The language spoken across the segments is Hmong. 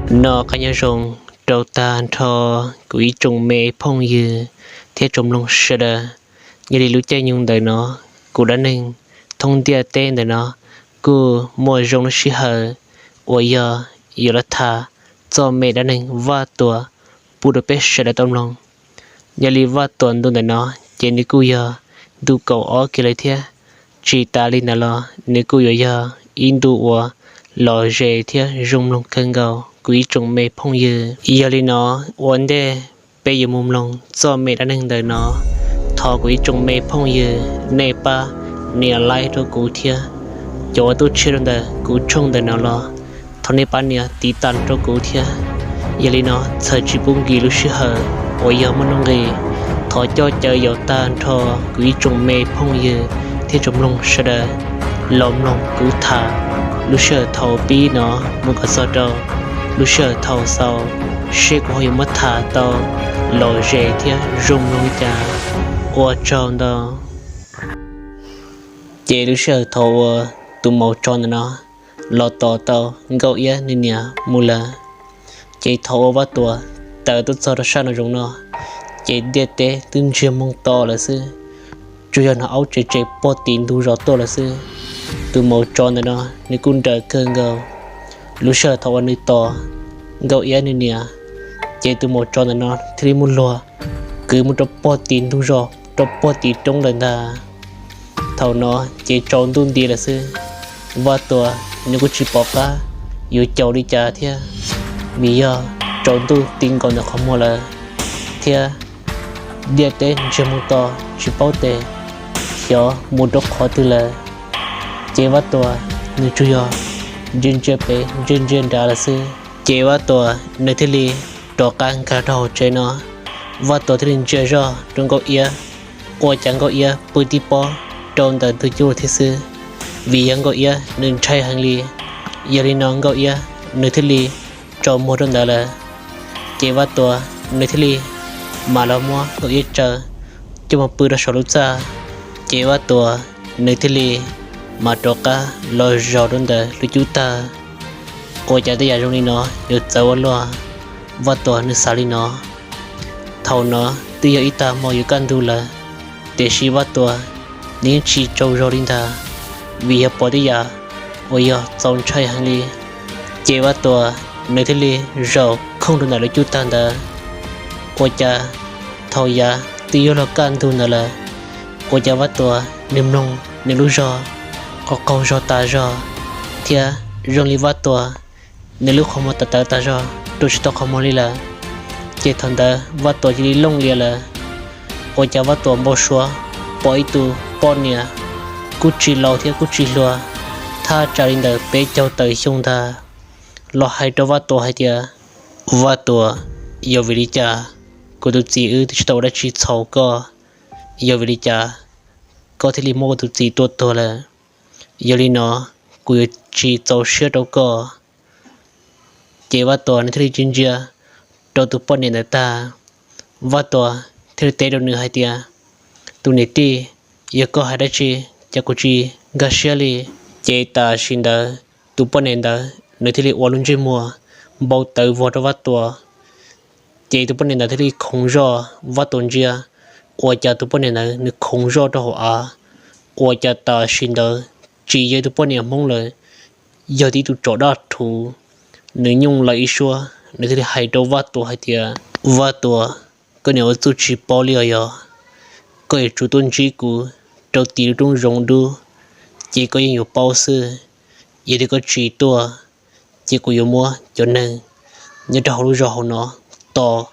Noj qab nyob zoo rau tag nrho kuv ib tsoom me phooj ywg thiab tsoom mloog sawv daws. Yog li lub caij nyoog ntawm no, kuv dab neeg thoob ntiaj teb ntawm no kuj muaj zoo lub sij hawm uas yog yuav los tham txoj me dab neeg Vaj Tuam pub rau peb sawv daws tau mloog. Yog li Vaj Tuam ntu ntawm no ces nws kuj yog ntu kaum ob kiag lawm thiab. Tsis tas li ntawd los nws kuj yuav yog ib ntu uas lom zem thiab zoo mloog kawg nkaus kuv ib tsoom me phooj ywg. Yog li no, ua ntej peb yuav mus mloog txoj me dab neeg ntawm no, thov kuv ib tsoom me phooj ywg nej pab nias like rau kuv thiab. Cov uas tuaj tshiab rau ntawm kuv tshooj ntawm no los thov nej pab nias tiv tas rau kuv thiab. Yog li no txhawm tsis pub nkim lub sij hawm uas yog muaj nuj nqis, thov coj caw yaus tag nrho kuv ib tsoom me phooj ywg thiab tsoom mloog sawv daws los mloog kuv tham lub sij hawm thaum pib no mus kom txog rau lub sij hawm thaum xaus, seb kuv ho yuav muab tham tau lom zem thiab zoo mloog li cas. Ua tsaug ntau. Ces lub sij hawm thaum uas tus maum tsov ntawm no los tos tau Nkauj Iab nws niam mus lawm, ces thaum uas Vaj Tuam tawm tuaj txog rau sab nraum zoov no, ces ntiaj teb twb ntsiag moo to lawm xwb, tsuas yog hnov aub tsev tsev pog tim ntug zos tuaj lawm xwb. Tus maum tsov ntawm no nws kuj nrawm kawg nkaus. Lub sij hawm thaum uas nws tos Nkauj Iab nws niam, ces tus maum tsov ntawm no thiaj li muaj luag kwv mus rau pog tim ntug zos, rau pog tim roob lawm ntag. Thaum no ces tsaus ntuj nti lawm xwb, Vaj Tuam nws kuj tsis pom qab yuav caum li cas thiab, vim yog tsaus ntuj ti nkaus ntawm qhov muag lawm, thiab ntiaj teb ntsiag moo to tsis paub tes xyov mus rau qhov twg lawm. Ces Vaj Tuam nws tsuas yog ntsia ntsia pem ntsia ntsia nrad lawm xwb. Ces Vaj Tuam nws thiaj li rov qab nkag rau hauv tsev no, Vaj Tuam thiaj li ntsia zoj rau Nkauj Iab, ua cas Nkauj Iab pw tib pob rau ntawm ntug cub thiab xwb, vim yog Nkauj Iab nws ntshai heev li. Yog li no Nkauj Iab nws thiaj li tsaus muag rau ntawd lawm. Ces Vaj Tuam nws thiaj li mam los muab Nkauj Iab tsaws coj mus pw rau saum lub txaj. Ces Vaj Tuam nws thiaj li mam rov qab los zaum rau ntawm lub cub tag. Ua cas tej yam zoo li no yuav txawv ua luaj, Vaj Tuam nws xav li no. Thaum no twb yog ib tag hmo yuav kaj ntug lawm, tiam sis Vaj Tuam nws yeej tsis tsaug zog li ntag, vim yog pom tej yam uas yog txaus ntshai heev li. Ces Vaj Tuam nws thiaj li zaum khooj rau ntawm lub cub tag ntawd. Ua cas thaum yav twb yuav luag kaj ntug ntawd lawm, ua cas Vaj Tuam nws mloog nws lub zog qaug qaug zog tas zog, thiab zoo li Vaj Tuam nws lub qhov muag tawv tawv tas zog rua tsis tau qhov muag li lawm. Ces thaum ntawd Vaj Tuam cia li looj lias lawm. Ua cas Vaj Tuam npau suav pom ib tug poj niam kuj tsis laus thiab kuj tsis hluas, thaj tsam li ntawm peb caug tawm xyoo ntag, los hais rau Vaj Tuam hais tias, Vaj Tuam, yog vim li cas kuv tus txiv wb twb tsis tau ua dab tsi txhaum koj, yog vim li cas koj thiaj li muab kuv tus txiv tua tuag lawm? Yog li no kuv yuav tsis txaus siab rau koj. Ces Vaj Tuam nws thiaj li ntsia ntsia rau tus poj niam ntawd tag, Vaj Tuam thiaj li teb rau nws hais tias, Tus niam tij, yog koj hais dab tsi ces kuv tsis nkag siab li. Ces tam sim ntawd tus poj niam ntawd nws thiaj li ua lub ntsej muag npau taws vog rau Vaj Tuam. Ces tus poj niam ntawd thiaj li khoov zog, Vaj Tuam ntsia, ua cas tus poj niam ntawd nws khoov zoj rau hauv av. Ua cas tam sim ntawd tsis yog tus poj niam Hmoob lawm, yog tib tug tsov daj rhuv, nws nyooj lawv ib suab, nws thiaj li hais rau Vaj Tuam hais tias, Vaj Tuam, koj niam ua txuj tsis paub li os, yog koj yuav tsum tuaj ntsib kuv rau tim lub roob zoov dub, ces koj yeej yuav paub xwb. Yog tias koj tsis tuaj, ces kuv yuav muab cov neeg nyob rau hauv lub zos hauv no tos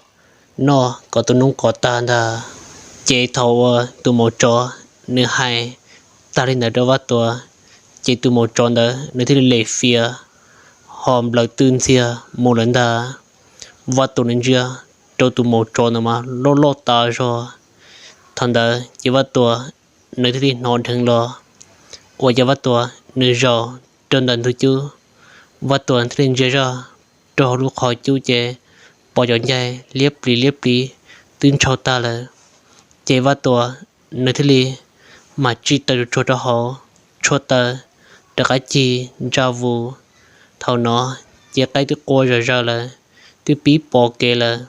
noj kom tu noob qov tag ntag. Ces thaum uas tus maum tsov nws hais tag li ntawd rau Vaj Tuam, ces tus maum tsov ntawd nws thiaj li lem fias ho nplawm twj ntxiag mus lawm ntag. Vaj Tuam nws ntsia rau tus maum tsov ntawd mas loj loj tas zog. Thaum ntawd ces Vaj Tuam nws thiaj li hnov dheev los, ua cas Vaj Tuam nws zaum rau ntawm ntug cub, Vaj Tuam thiaj li ntsia zoj rau hauv lub qhov cub ces pom cov ncaig liab pliv liab pliv twb ntshau tag lawm. Ces Vaj Tuam nws thiaj li mam tsim taws tsuag tsuag rau hauv, tshuab taws rov qab cig ntsa vus. Thaum no tis qaib twb qua zom zaws lawm, twb pib pom kev lawm.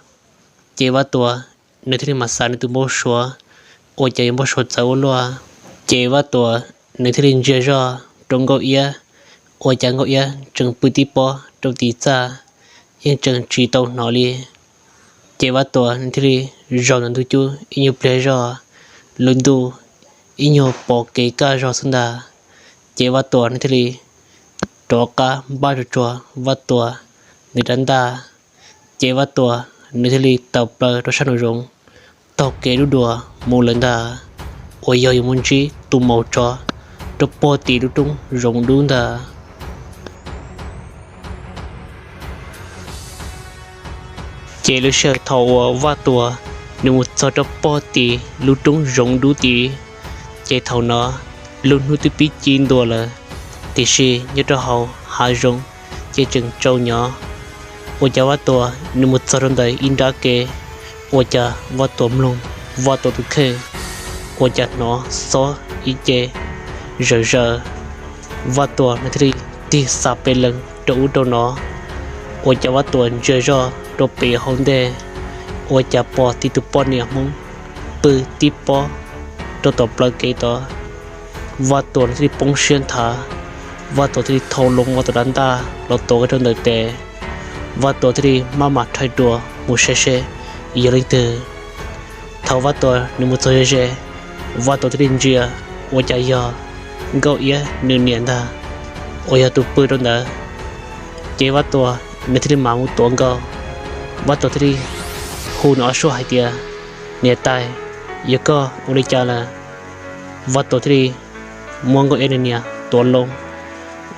Ces Vaj Tuam nws thiaj li mam xav nws tus npau suav, ua cas yuav npau suav txawv ua luaj. Ces Vaj Tuam nws thiaj li ntsia zoj rau Nkauj Iab, ua cas Nkauj Iab tseem pw tib pob rau tim txaj, yeej tseem tsis tau hnov li. Ces Vaj Tuam nws thiaj li zaum ntawm ntug cub ib nyuag pliag zog, lub ntuj ib nyuag pom kev kaj zog xwb ntag. Ces Vaj Tuam nws thiaj li rov qab npaj tsuag tsuag Vaj Tuam nws rab ntaj. Ces Vaj Tuam nws thiaj li tawm plaws rau sab nraum zoov, taug kev dub dua mus lawm ntag, uas yog yuav mus ntsib tus maum tsov rau puag tim lub roob zoov dub ntag. Ces lub sij hawm thaum uas Vaj Tuam nws mus txog rau puag tim lub roob zoov dub tid, ces thaum no lub hnub twb pib ci ntua lawm, tiam sis nyob rau hauv hav zoov ces tseem tsaus nyob. Ua cas Vaj Tuam nws mus txog rau ntawm ib nrab kev, ua cas Vaj Tuam mloog Vaj Tuam tus kheej, ua cas hnov xob ib ce zawm zaws. Vaj Tuam nws thiaj li tig xa pes lees rau ub rau no, ua cas Vaj Tuam ntsia zoj rau pem hauv ntej, ua cas pom tib tug poj niam Hmoob pw tib pob rau tom plawv kev tod. Vaj Tuam nws thiaj li poob siab nthav, Vaj Tuam thiaj li thau loo Vaj Tuam rab ntaj los tuav kiag rau ntawm tes. Vaj Tuam thiaj li maj mam rhais dua mus saib seb yog leej twg. Thaum Vaj Tuam nws mus txog ze ze, Vaj Tuam thiaj li ntsia, ua cas yog Nkauj Iab nws niam ntag, uas yog tus pw rau ntawd. Ces Vaj Tuam nws thiaj li mam mus tuav nkaus, Vaj Tuam thiaj li hu nws ob suab hais tias, Niam tais, yog koj ua li cas lawm? Vaj Tuam thiaj li muab Nkauj Iab nws niam tuav loo.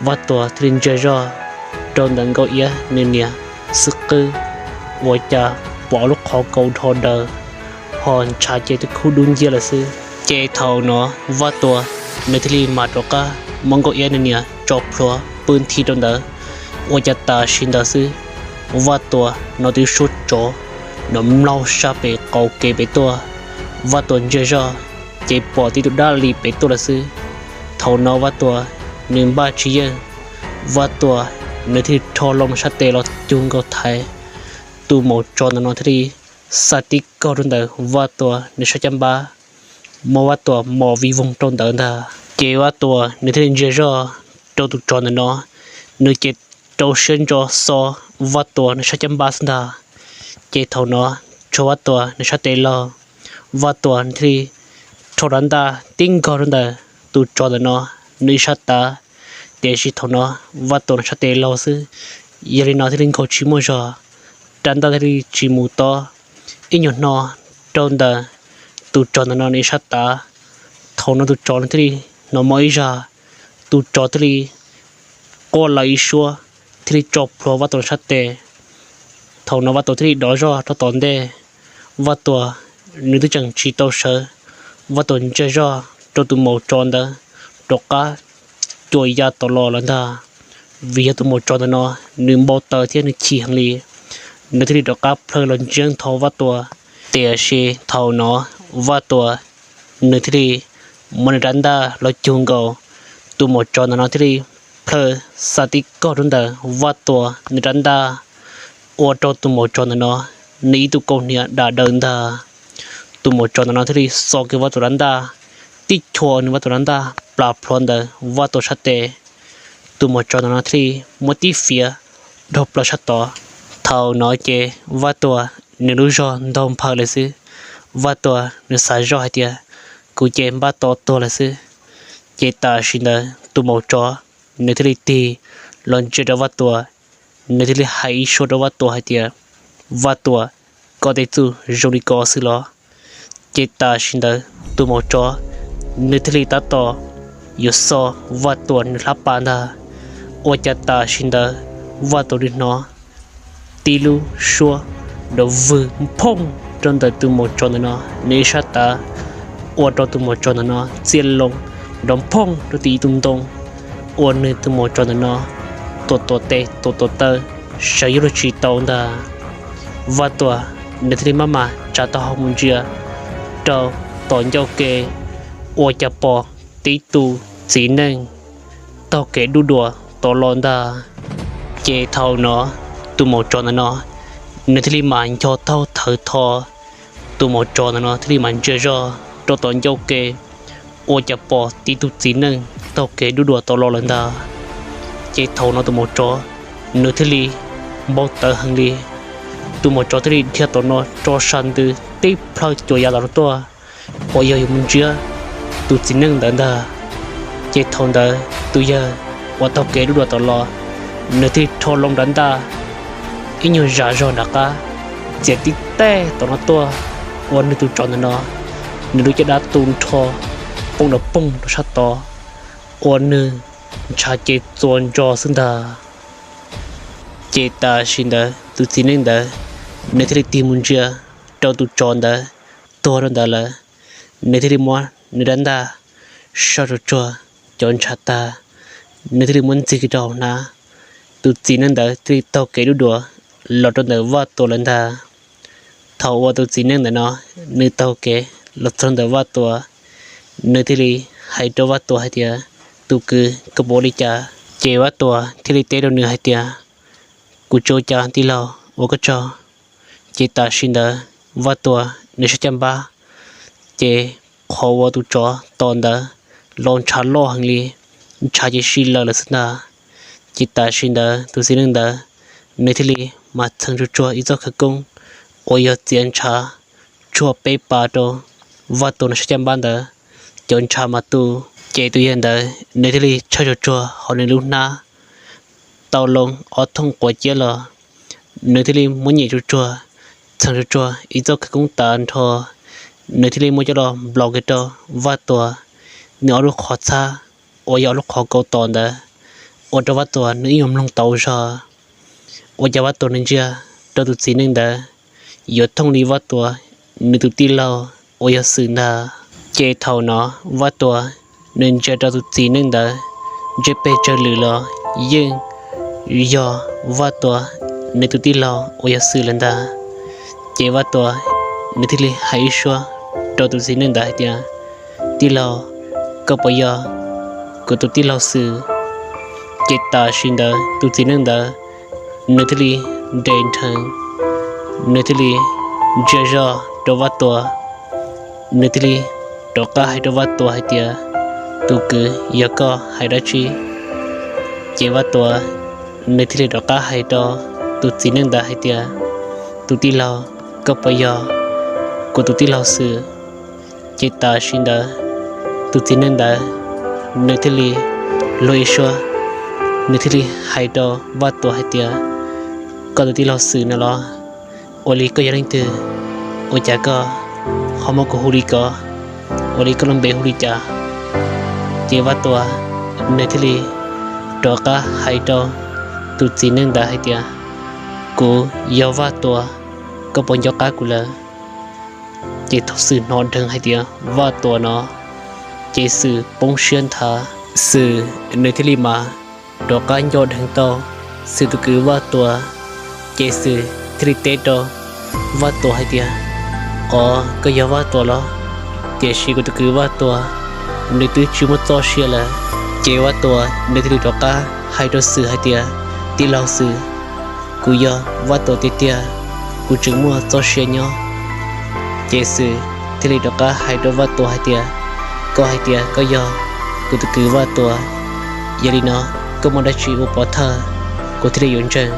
Vaj Tuam thiaj li ntsia zoj rau ntawm Nkauj Iab nws niam xwb qwb, ua cas pom lub qhov kaus dhos daws, ho ntshav ces twb kub dub nciab lawm xwb. Ces thaum no Vaj Tuam nws thiaj li mam rov qab muab Nkauj Iab nws niam tso plhuav pw nthi rau ntawd. Ua cas tam sim ntawd xwb, Vaj Tuam hnov tib suab tsov nrov mlaug sab pem qaum kev pem tuaj. Vaj Tuam ntsia zoj, ces pom tib tug dab li pem tuaj lawm xwb. Thaum no Vaj Tuam nws npaj tsis yeej, Vaj Tuam nws thiaj li rho loo sab tes los cug nkaus thaiv. Tus maum tsov ntawm no thiaj li xa tib kaug rau ntawm Vaj Tuam nws sab caj npab, muab Vaj Tuam mos vij voog rau ntawd ntag. Ces Vaj Tuam nws thiaj li ntsia zoj rau tus tsov ntawm no, nws ces rau siab ntso xo Vaj Tuam nws sab caj npab xwb ntag. Ces thaum no tshuav Vaj Tuam nws sab tes laug, Vaj Tuam nws thiaj li rho rab ntaj tib nkaug rau ntawm tus tsov ntawm no nws ib sab tav. Tiam sis thaum no Vaj Tuam nws sab tes laug xwb, yog li no thiaj li nkaug tsis muaj zog, rab ntaj thiaj li tsis mus tob. Ib nyuag hno rau ntawm tus tsov ntawm no nws ib sab tav, thaum no tus tsov nws thiaj li hnov mob ib zag, tus tsov thiaj li quaj lawv ib suab, thiaj li tso plhuav Vaj Tuam sab tes. Thaum no Vaj Tuam thiaj li dov zog rau tom ntej, Vaj Tuam nws twb tseem tsis tau sawv, Vaj Tuam ntsia zoj rau tus maum tsov ntawd rov qab cuam ya tom los lawm ntag. Vim yog tus maum tsov ntawm no nws npau taws thiab nws chim heev li, nws thiaj li rov qab plhaw los ntsia ntho Vaj Tuam. Tiam sis thaum no Vaj Tuam nws thiaj li muab nws rab ntaj los cug nkaus, tus maum tsov ntawm no thiaj li plhaw xa tib kaug rau ntawm Vaj Tuam nws rab ntaj, ua rau tus maum tsov ntawm no nws ib tug kaus hniav dam daws ntag. Tus maum tsov ntawm no thiaj li xo kiag Vaj Tuam rab ntaj, tib chua nws Vaj Tuam rab ntaj plas plhuav ntawm Vaj Tuam sab tes. Tus maum tsov ntawm no thiaj li muab tib fiav dhau plaws sab tod. Thaum no ces Vaj Tuam nws lub zog ntaug nphaws lawm xwb. Vaj Tuam nws xav zoj hais tias, kuv ces npaj tos tuag lawm xwb. Ces tam sim ntawd tus maum tsov nws thiaj li tig los ntsia rau Vaj Tuam, nws thiaj li hais ib suab rau Vaj Tuam hais tias, Vaj Tuam, koj tej txuj zoo li ko xwb los? Ces tam sim ntawd tus maum tsov nws thiaj li tab tom yuav xo Vaj Tuam nws hlab pas ntag. Ua cas tam sim ntawd Vaj Tuam nws hnov tib lub suab nrov vwg nphooj rau ntawm tus maum tsov ntawm no nws ib sab tav, ua rau tus maum tsov ntawm no txia loo nrov nphooj rau tim ib tug ntoo, ua nws tus maum tsov ntawm no tuam tuam tes tuam tuam taw, sawv yuav luag tsis tau ntag. Vaj Tuam nws thiaj li maj mam tsa taub hau mus ntsia rau tom ncauj ke, ua cas pom tib tug txiv neej taug kev duj dua tom los ntag. Ces thaum no tus maum tsov ntawm no nws thiaj li mas nco thauj thawv tho. Tus maum tsov ntawm no thiaj li mas ntsia zog rau tom ncauj ke, ua cas pom tib tug txiv neej taug kev dub dua tom los lawm ntag. Ces thaum no tus maum tsov nws thiaj li npau taws heev li. Tus maum tsov thiaj li dhia tom no tso sas ntws tib plhaw cuam yav tom no tuaj, uas yog yuav mus ntsiab tus txiv neej ntawd ntag. Ces thaum ntawd tus yawg uas taug kev dub dua tom los, nws thiaj li rho loo nrad ntaj ib nyuag zam zog nram qab, txiav tib teg tom no tuaj, ua nws tus tsov ntawm no nws lub caj dab tu nrho poob nrov poog rau sab tod, ua nws ntshav ces txuas ntsos xwb ntag. Ces tam sim ntawd tus txiv neej ntawd nws thiaj li tig mus ntsia rau tus tsov ntawd tuag rau ntawd lawm. Nws thiaj li muab nws rab ntaj sau tsuag tsuag cov ntshav tag, nws thiaj li muab ntxig kiag rau hauv hnab. Tus txiv neej ntawd thiaj li taug kev dub dua los rau ntawm Vaj Tuam lawm ntag. Thaum uas tus txiv neej ntawm no nws taug kev los txog ntawm Vaj Tuam, nws thiaj li hais rau Vaj Tuam hais tias, Tus kwv, koj puas ua li cas? Ces Vaj Tuam thiaj li teb rau nws hais tias, Kuv tsis ua cas tij laug, ua koj tsaug. Ces tam sim ntawd Vaj Tuam nws sab caj npab, ces qhov uas tus tsov tom ntawd los ntshav loj heev li, ntshav ces si lawm lawm xwb ntag. Ces tam sim ntawd tus txiv neej ntawd nws thiaj li mas txheev tsuag tsuag ib txoj khawv koob uas yog txiav ntshav tshuaj peb pas rau Vaj Tuam nws sab caj npab ntawd, cov ntshav mas tu. Ces tus yawg ntawd nws thiaj li tshawb tsuag tsuag hauv nws lub hnab tau loo ob thooj quav ciab los, nws thiaj li muab nyem tsuag tsuag, txheev tsuag tsuag ib txoj khawv koob tag nrho, nws thiaj li muab coj los nplaus kiag rau Vaj Tuam nws ob lub qhov txhab uas yog ob lub qhov kaus tom ntawd, ua rau Vaj Tuam nws ib nyuag mloog tau zog. Ua cas Vaj Tuam nws ntsia rau tus txiv neej ntawd yuav thooj li Vaj Tuam nws tus tij laug uas yog Xwm ntag. Ces thaum no Vaj Tuam nws ntsia rau tus txiv neej ntawd, ntsej peg tsawg lwm los yeej yog Vaj Tuam nws tus tij laug uas yog Xwm lawm ntag. Ces Vaj Tuam nws thiaj li hais ib suab rau tus txiv neej ntawd hais tias, Tij laug, koj puas yog kuv tus tij laug Xwm? Ces tam sim ntawd tus txiv neej ntawd nws thiaj li nres nrheev, nws thiaj li ntsia zog rau Vaj Tuam, nws thiaj li rov qab hais rau Vaj Tuam hais tias, Tus kwv, yog koj hais dab tsi? Ces Vaj Tuam nws thiaj li rov qab hais rau tus txiv neej ntawd hais tias, Tus tij laug, koj puas yog kuv tus tij laug Xwm? Ces tam sim ntawd tus txiv neej ntawd nws thiaj li luag ib suab, nws thiaj li hais rau Vaj Tuam hais tias, Koj tus tij laug Xwm no los? Ua li koj yog leej twg? Ua cas koj ho muab kuv hu li ko? Ua li koj lub npe hu li cas? Ces Vaj Tuam nws thiaj li rov qab hais rau tus txiv neej ntawd hais tias, Kuv yog Vaj Tuam, koj puas nco qab kuv lawm? Ces thaum Xwm hnov dheev hais tias Vaj Tuam no, ces Xwm poob siab nthav. Xwm nws thiaj li mas rov qab nco dheev tau Xwm tus kwv Vaj Tuam. Ces Xwm thiaj li teb rau Vaj Tuam hais tias, Os, koj yog Vaj Tuam los? Tiam sis kuv tus kwv Vaj Tuam nws twb tsis muaj txoj sia lawm. Ces Vaj Tuam nws thiaj li rov qab hais rau Xwm hais tias, Tij laug Xwm, kuv yog Vaj Tuam tiag tiag, kuv tseem muaj txoj sia nyob. Ces Xwm thiaj li rov qab hais rau Vaj Tuam hais tias, Koj hais tias koj yog kuv tus kwv Vaj Tuam, yog li no koj muaj dab tsi ua pov thawj kuv thiaj li yuav ntseeg?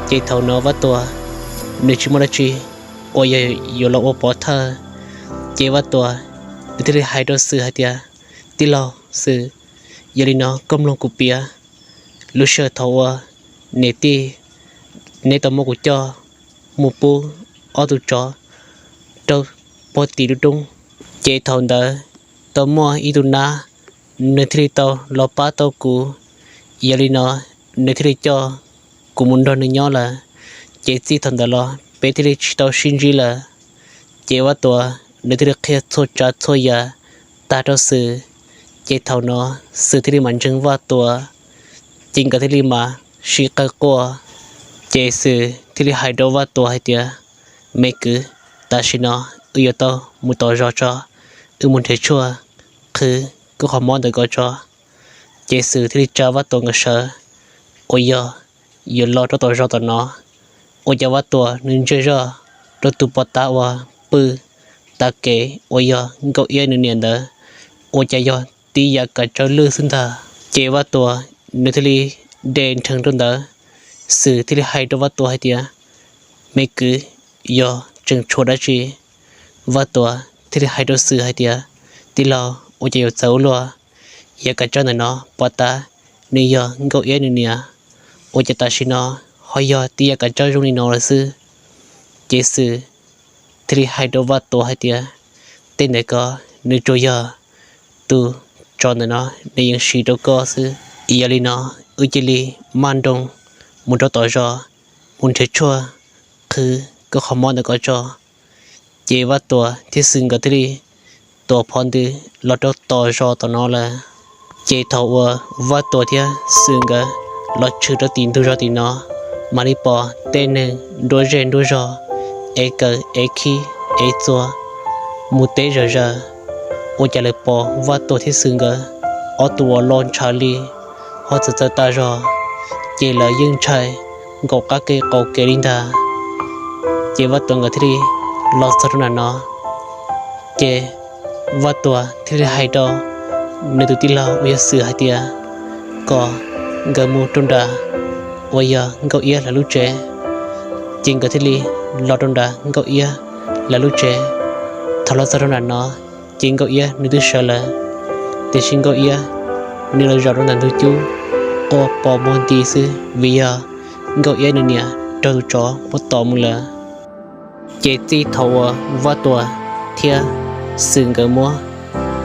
Ces thaum no Vaj Tuam nws tsis muaj dab tsi uas yog yuav los ua pov thawj. Ces Vaj Tuam nws thiaj li hais rau Xwm hais tias, Tij laug Xwm, yog li no koj mloog kuv piav. Lub sij hawm thaum uas niam tij neb tau muab kuv coj mus pub ob tug tsov rau puag tim lub roob, ces thaum ntawd tau muaj ib tug nab, nws thiaj li tau los pab tau kuv. Yog li no nws thiaj li coj kuv mus nrog nws nyob lawm. Ces txij thaum ntawd los peb thiaj li tsis tau sib ntsib lawm. Ces Vaj Tuam nws thiaj li qhia txhua tsav txhua yam tag rau Xwm. Ces thaum no Xwm thiaj li mam ntseeg Vaj Tuam, ces nkawd thiaj li mam sib qawm quaj. Ces Xwm thiaj li hais rau Vaj Tuam hais tias, Me kwv, tam sim no wb yuav tau mus tom zos tso, wb mus nrhiav tshuaj qhwv koj qhov mob ntawm ko tso. Ces Xwm thiaj li tsa Vaj Tuam nkawd sawv, uas yog yuav los rau tom zos tom no, ua cas Vaj Tuam nws ntsia zoj rau tus pov tab uas pw tav kev uas yog Nkauj Iab nws niam ntawd, ua cas yog tib yam kav tsawb lwj xwb ntag. Ces Vaj Tuam nws thiaj li de nrheev rau ntawd. Xwm thiaj li hais rau Vaj Tuam hais tias, me kwv, yog tseem tshuav dab tsi? Vaj Tuam thiaj li hais rau Xwm hais tias, tij laug, ua cas yuav txawv ua luaj? Yam kav tsawb ntawm no pov tab nws yog Nkauj Iab nws niam, ua cas tam sim no ho yog tib yam kav tsawb zoo li no lawm xwb? Ces Xwm thiaj li hais rau Vaj Tuam hais tias, tej ntawd ko nws tsuas yog tus tsov ntawm no nws yeej siv rau koj xwb. Yog li no wb cia li maj nroos mus rau tom zos, mus nrhiav tshuaj qhwv koj qhov mob ntawm ko tso. Ces Vaj Tuam thiab Xwm nkawd thiaj li tuav phov ntws los rau tom zos tom no lawm. Ces thaum uas Vaj Tuam thiab Xwm nkawd los tshwm rau tim ntug zos tim no, mam li pom tej neeg nruab zej nruab zog, ev kaws ev khib ev txuas mus teb zom zaws. Ua cas lawv pom Vaj Tuam thiab Xwm nkawd ob tug uas los ntshav li ho txawv txawv tas zog, ces lawv yeej ntshai nkaum qab kev qaum kev li ntag. Ces Vaj Tuam nkawd thiaj li los txog rau nram no. Ces Vaj Tuam thiaj li hais rau nws tus tij laug uas yog Xwm hais tias kom nkawd mus rau nram uas yog Nkauj Iab lawv lub tsev. Ces nkawd thiaj li los rau nram Nkauj Iab lawv lub tsev. Thaum los txog rau nram no, ces Nkauj Iab nws twb sawv lawm, tiam sis Nkauj Iab nws los zaum rau ntawm ntug cub quaj pos muag nti xwb, vim yog Nkauj Iab nws niam raug tus tsov muab tom mus lawm. Ces txij thaum uas Vaj Tuam thiab Xwm nkawd muab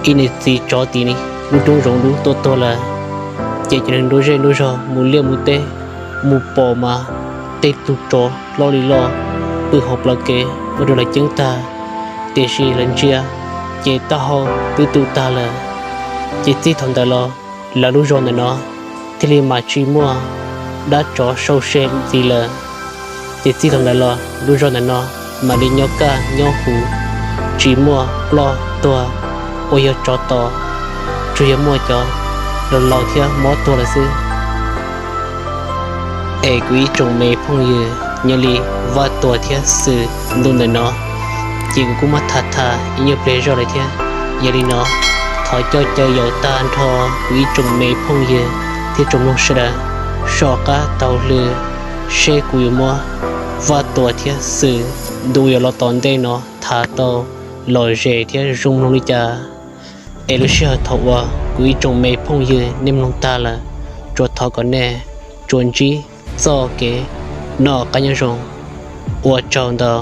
ib niag txiv tsov tim lub roob zoov dub tua tuag lawm, ces cov neeg nruab zej nruab zog mus liaj mus teb, mus pom mas tej tug tsov loj li loj pw hauv plawv kev ua rau lawv ceeb tag, tiam sis lawv ntsia ces taub hau twb tu tag lawm. Ces txij thaum ntawd los lawv lub zos ntawm no thiaj li mam tsis muaj dab tsov sau se ntxiv lawm. Ces txij thaum ntawd los lub zos ntawm no mam li nyob kaj nyob huv, tsis muaj ploj tuag uas yog tsov tom, tsuas yog muaj cov laus laus thiab mob tuag lawm xwb. Es kuv ib tsoom me phooj ywg, nyob li Vaj Tuam thiab Xwm ntu ntawm no, ces kuv kuj muab tham tham ib nyuag pliag zog lawm thiab. Yog li no, thov coj caw yaum tag nrho kuv ib tsoom me phooj ywg thiab tsoom mloog sawv daws soj qab taug lw, seb kuv yuav muab Vaj Tuam thiab Xwm ntu yuav los tom ntej no tham tau lom zem thiab zoo mloog li cas. Es lub sij hawm thaum uas kuv ib tsoom me phooj ywg nej mloog tag lawm, tsuas thov kom nej tsuas ntsib txoj kev noj qab nyob zoo. Ua tsaug ntau.